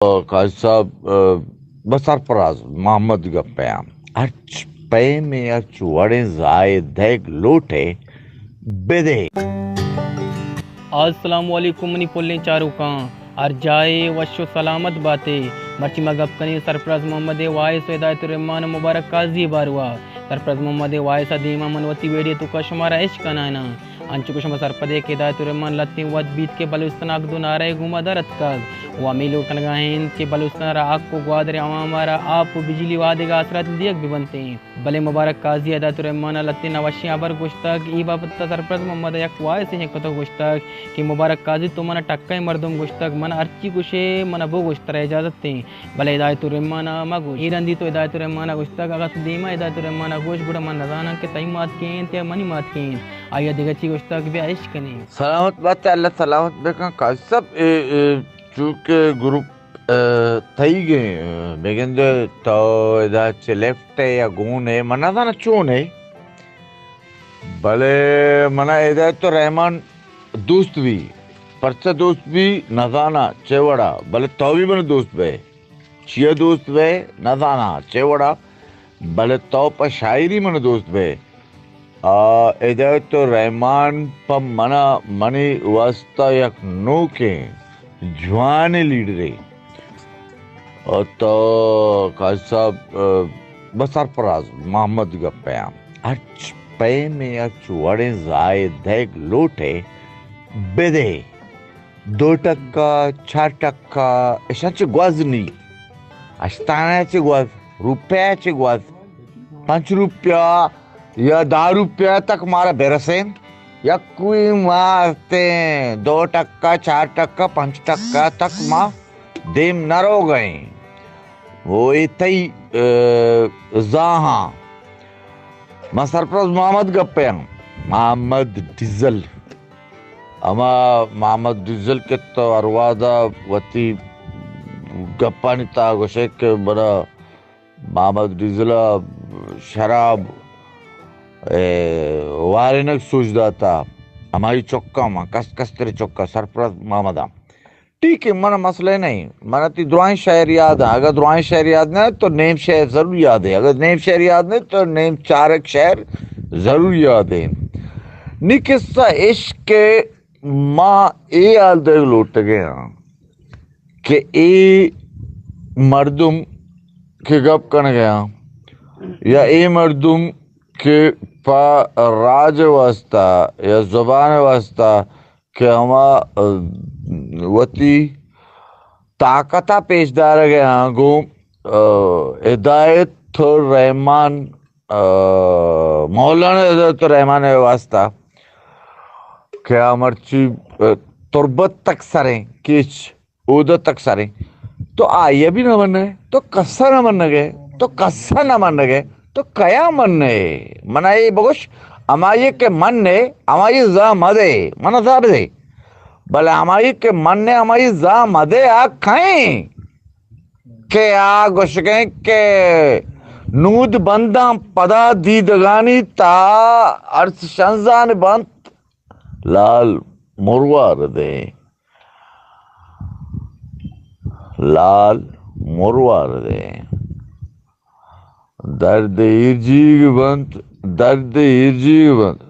قاضی صاحب، بہ سرفراز محمد گپ ءَ آں۔ ہرچ پیمیں، ہرچ وڑیں زاہ ءَ دئیگ لوٹ ئے، بدے۔ السلام علیکم منی پلیں چاروکاں، ہر جاہ ءَ وش و سلامت بات ئے۔ مرچی ما گپ کنیں سرفراز محمد ءِ وائس و ہدایت الرحمان و مبارک قاضی ءِ باروا۔ سرفراز محمد ءِ وائس ءَ دیما من وتی ویڈیو توکا شمارا اش کنائیناں۔ انچو کہ شما سرپد ئے کہ ہدایت الرحمان لھتیں وھد بیت کہ بلوچستان ءَ آ دو نعرہ ءِ گوما در اتکگ و ہمے لوٹ کنگا انت کہ بلوچستان ءَ را حق و گوادر ءِ عوام ءَ را آپ و بجلی و آ دگہ آسراتی دیگ بہ بنتیں۔ بلے مبارک قاضی ءَ ہدایت الرحمان ءَ لھتیں نہ وشیں ہبر گوشتگ، اے بابت ءَ سرفراز محمد ءَ یک وائسے شنگ کتگ، گوشتگ کہ مبارک قاضی تو من ءَ ٹکئے مردم گوشتگ، من ءَ ہرچی گوشئے من ءَ بگوش، ترا اجازت ایں، بلے ہدایت الرحمان ءَ مہ گوش۔ اے رندی تو ہدایت الرحمان ءَ گوشتگ، اگاں تو دیما ہدایت الرحمان ءَ گوش، گڑا من نزاناں کہ تئی مات کئے انت یا منی مات کئے انت۔ آئی ءَ دگہ چی گوشتگ، بیا اش کنیں۔ سلامت بات ئے، اللہ سلامت بکن قاضی صاحب۔ اے، اے، چونکہ گروپ، اے، تئیگ ایں، اے، بگندے تو ادا چہ لیفٹ ئے یا گون ئے، من نزاناں چون ئے، بلے من ءَ ہدایت الرحمان دوست بی، پرچا دوست بی نزاناں چے وڑا، بلے تو بی من ءَ دوست بئے۔ چیا دوست بئے نزاناں چے وڑا، بلے تو پہ شاعری من ءَ دوست بئے۔ آ، ہدایت الرحمان پہ من ءَ، منی واستا یک نوکیں جوانیں لیڈرے۔ او تو قاضی صاحب، آ، بہ سرفراز محمد گپ ءَ آں۔ ہرچ پیمیں، ہرچ وڑیں زاہ ءَ دئیگ لوٹ ئے، بدے۔ دو ٹکا، چار ٹکا، اشاں چہ گوز نی۔ اشتانا چہ گوز، روپیہ چہ گوز، پنچ روپیہ یا دہ روپیہ تک مارا برسین۔ یک کوئی ما استیں، دو ٹکا، چار ٹکا، پنچ ٹکا تک ما دیم نہ روگ ءَ ایں۔ وہ اے تئی، اے، زاہاں۔ ما سرفراز محمد گپ ءَ آں۔ محمد ڈیزل۔ ہما محمد ڈیزل کہ تو ہر وہدا وتی گپانی تہا گوشئے کہ من ءَ محمد ڈیزل ءَ شراب، اے، وارینگ سوج داتا، ہمائی چکاں من، کس کستریں چکاں، سرفراز محمد آں۔ ٹھیک ہے، من ءَ مسئلہ نہیں، من ءَ تئی درائیں شعر یاد ایں۔ اگر درائیں شعر یاد نہ تو نیم شعر ضرور یاد ہے، اگر نیم شعر یاد نہ تو نیم چارک شعر ضرور یاد ہے۔ نی قصہ عشق کہ ما اے حال دیگ لوٹگ ءَ آں کہ اے مردم کہ گپ کنگ ءَ آں یا اے مردم کہ پہ راج ءِ واسطہ یا زبان ءِ واسطہ کہ ہما، ا، وتی طاقت ءَ پیش دارگ ءَ آں گوں، ا، ہدایت الرحمان، ا، مولانا ہدایت الرحمان ءِ واسطہ کہ آ مرچی، ا، تربت تک سریں کیچ اود ءَ تک سریں۔ تو آئی ءَ بھی نہ منئے، تو کس ءَ نہ منگ ئے، تو کس ءَ نہ منگ ئے، تو کیا منئے؟ من ءَ اے بگوش، ہمائی کہ منئے، ہمائی زاہ مدے، من ءَ زاہ بدے۔ بلے ہمائی کہ منئے، ہمائی زاہ مدے، آ کئیں؟ کہ آ گوشگیں کہ نود بنداں پدا دیدگانی تہا ارس شنزان بنت، لال مروار دیں۔ لال مروار دیں۔ درد ایرجیگ بنت، درد ایرجیگ بنت۔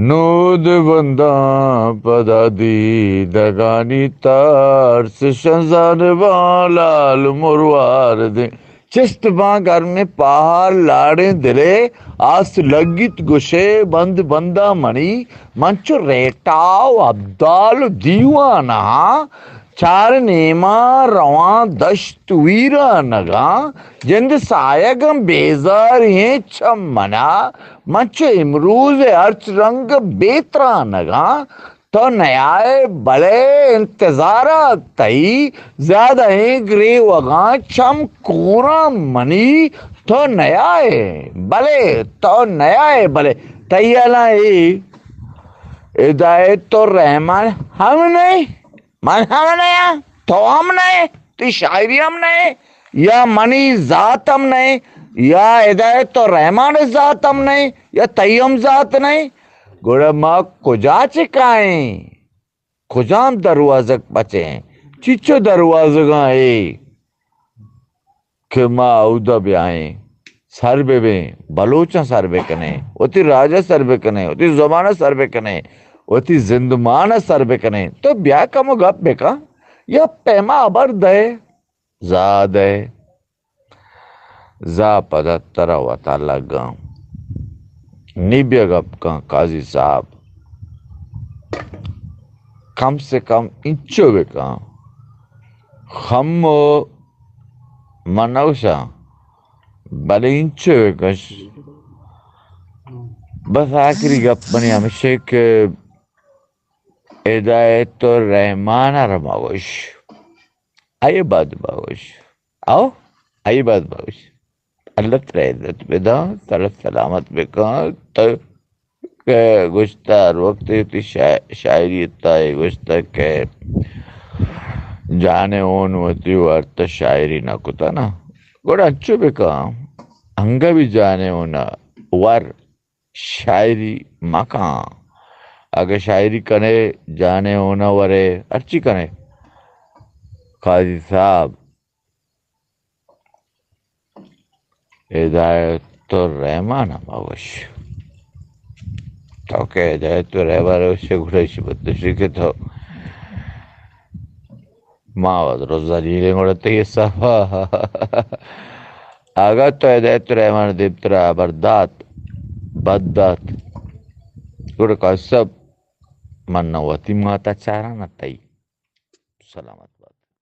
نود بنداں پدا دیدگانی ترس شنزان باں لال مروار دیں۔ چست باں گرمیں پہار لاڑیں دلے، آس لگیت گوشے بند بنداں منی، من چو ریٹا و ابدال و دیوانہاں چار نیماں رواں دشت ویرانگاں، جند سایگاں بیزار ایں چہ منا، من چو امروز ہرچ رنگ بے ترانگاں۔ تو نیائے بلے انتظارا تئی، زیادہ ایں گریوگاں چم کوراں منی، تو نیائے بلے، تو نیائے بلے، تئی الاں اے ہدایت الرحمان ہم نئے، من ہم نیا، تو ہم نئے، تئی شاعری ہم نئے، یا منی ذات ہم نئے، یا ہدایت الرحمان ذات ہم نئے، یا تئی ہم ذات نئے، گڑا ما کجا چہ کائیں؟ کجام دروازگ پچیں؟ چچو دروازگاں اے کہ ما اودا بیائیں، سر ببیں، بلوچاں سر بکنیں، وتی راجا سر بکنیں، وتی زبانا سر بکنیں، وتی زندمانا سر بکنیں، تو بیا کمو گپ بکن، یا پیما ہبر دئے، زا دئے۔ زا پدا ترا وتا لگاں۔ نی بیا گپ کن قاضی صاحب، کم سے کم انچو بکن۔ خم و من نہ گوشاں، بلے انچو بکش۔ بس آخری گپ منی ہمیشہ کہ ہدایت الرحمان ء را مگوش، آئی بد مگوش۔ او، آئی بد مگوش۔ اللہ ترا عزت بداں، ترا سلامت بکاں۔ تو کہ گوشتہ ہر وقت وتی شا-، شاعری تا اے گوشتہ کہ جانے اون وتی ورتہ شاعری نہ کتہ نا۔ گڑا انچو بکاں، انگہ بھی جانے اونا ور شاعری مکاں۔ اگہ شاعری کنے، جانے اونا ورے، ہرچی کنے۔ قاضی صاحب، ہدایت الرحمان ہم اوش۔ تو کہ ہدایت الرحمان اوش گڑا شبت شی کہ تو ما وت رو ذلیلیں گڑا تئی حساب ء۔ اگاں تو ہدایت الرحمان دیمترا ہبر دات، بد دات، گڑا قاضی صاحب من نہ وتی ماتا چاراں نہ تئی۔ سلامت۔